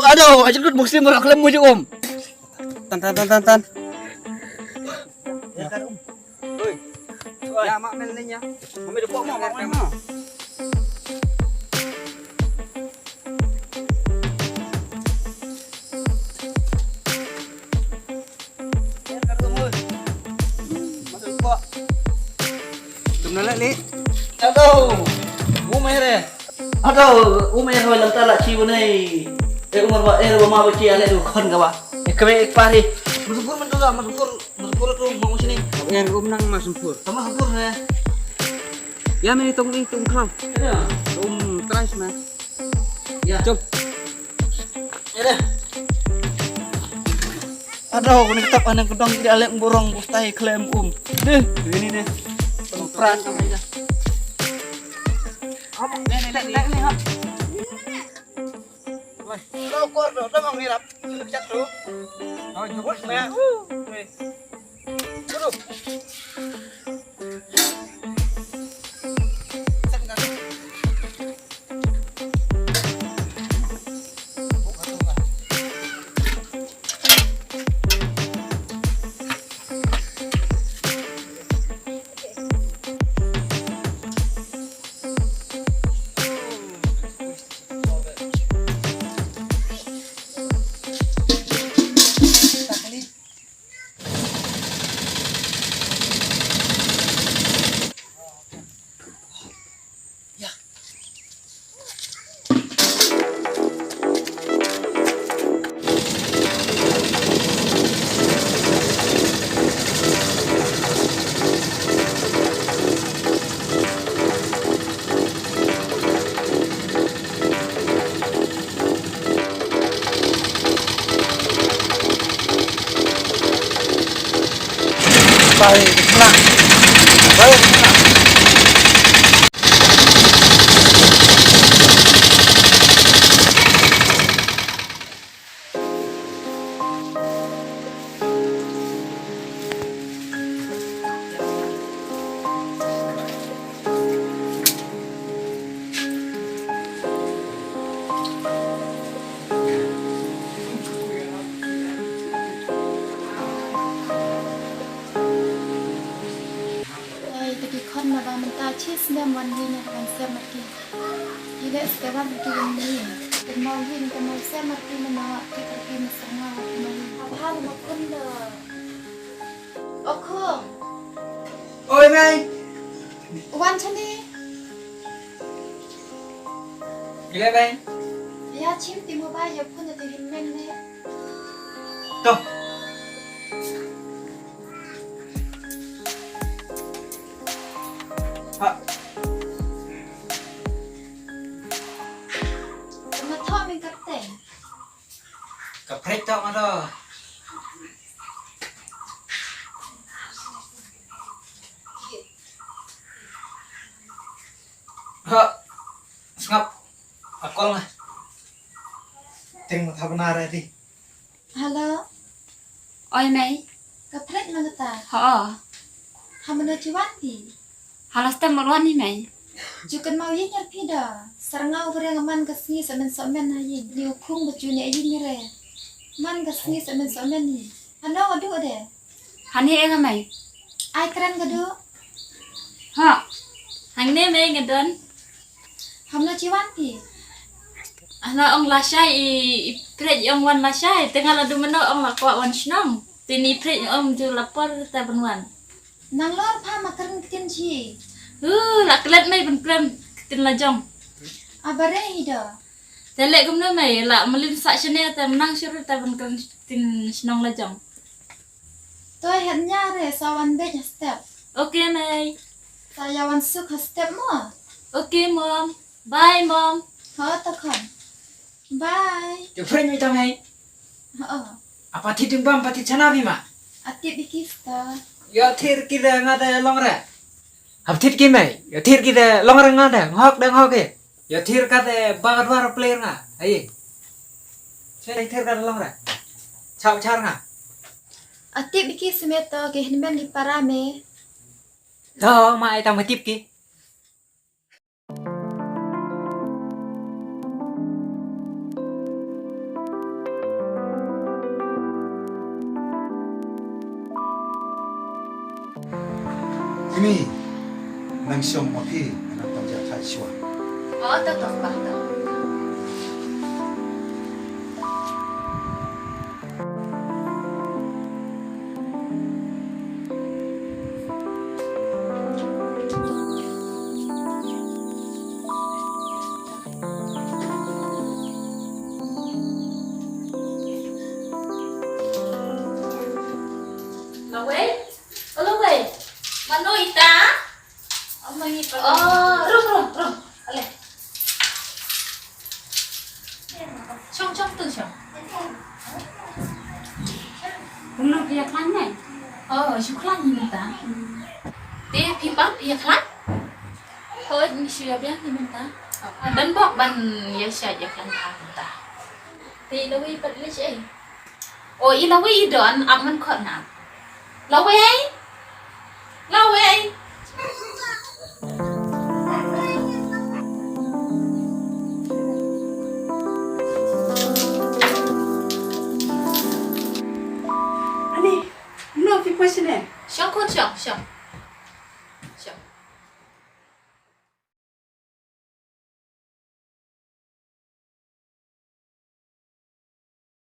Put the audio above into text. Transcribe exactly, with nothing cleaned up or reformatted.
Aduh, aja kut musim rak lem muju um. Tan tan tan tan tan. Ya kan um. Oi. Ya mak mel ni ya. Mami depok mak mak mak. Aduh, u mer eh. Aduh, u mer hoi lanta la chi u nei. Eh, umar ba, eh, ba ma ba chi ale du khon ka ba. Eh, kame ek pari. Musukur mentu da, musukur, musukur tu mau sini. Er um nang masempur. Sama sukur ne. Ya meni tong ing tong kham. Ya. Um trais ma. Ya. Jom. Ya deh. Aduh, kuni kitab anang kedong di alek burung bustai klem um. Deh, ini deh. Pran kamu aja. Apa? Nek nek nek nek. Lo kor do do ngirap. Jat tu. Oh, jemput ya. Dulu. Bye, bye. Oi, te ki khon ma ba mynta chi snem wan ïing ïa ka ban sem marki. Ki leh step wan ki wan ïing. Ki mau ïing ki mau sem marki mynno ki marki ma sanga ki mau ïing. Abha ma khun da. O khun. Oi mei. Wan chani. Gila mei. Ïa chim ti mobile ïa phone ïa te hin men ne. To. Ha. Nga tho min kate. Ka pret to nga to. Ha. Sngap. Akol nga. Teng ma thabna re ti. Hello. Oi mei. Ka pret ma kata. Ha. Ha mano chi wan ti. Hala stem mor wan ni mei. Ju kan mau ïing ïar phi da. Sarngau bere nga man ka sngi sa men sa men ha ïing. Ni u khung ba ju ni ïing re. Man ka sngi sa men sa men ni. Hano adu de. Hani e nga mei. Ai kren ka du. Ha. Hangne mei nga don. Hamno chi wan phi. Hana ong lashai i, i pret ong wan lashai. Te nga la du mano ong la kwah wan shnong. Te ni pret ong ju la por te ban wan. Nang lor pha ma kren ktien chi. Uh, la klet mei ban kren ktien la jong. Abare hi do. Te leh kumno mei la mlien sa shane te nang shuru te ban kren ktien shnong la jong. Toi het nya re sa wan bej ha step. Okay mei. Sa ïa wan suk ha step mo. Okay mom. Bye mom. Ho to khon. Bye. Te friend mei tang hei. Ho. Apa thit ding bam pa thit chana bi ma. Atip iki sta. Yo thir ki de nga de long re. Hap thit ki mei. Yo thir ki de long re nga de. Ngok de ngok e. Yo thir ka de ba ka dwar player nga. Ai. Che thir ka de long re. Chau char nga. Atip iki semeto ke hin men di para me. To ma ai tang ma tip ki. Mi, nang shong ma phi, nang pynjah thait shuwa. Oh, to, to, pa, to. Lawei? Oh, Lawei. Mano ita? Oh, rum, rum, rum. Ale. Shong, shong tu, shong. Rum, rum, ïa khlaiñ ne? Oh, shu khlaiñ ïa mynta. Te phi pat ïa khlaiñ? Hooid, ngi shu ïa biang ïa mynta. Don bok ban ïa shait ïa khlaiñ ha mynta. Te Lawei pat leit shaei? O, i Lawei i don, ap man khot ngan. Lawei! Lawei! Ani, no phi poi shane? Shong khun shong, shong. Shong.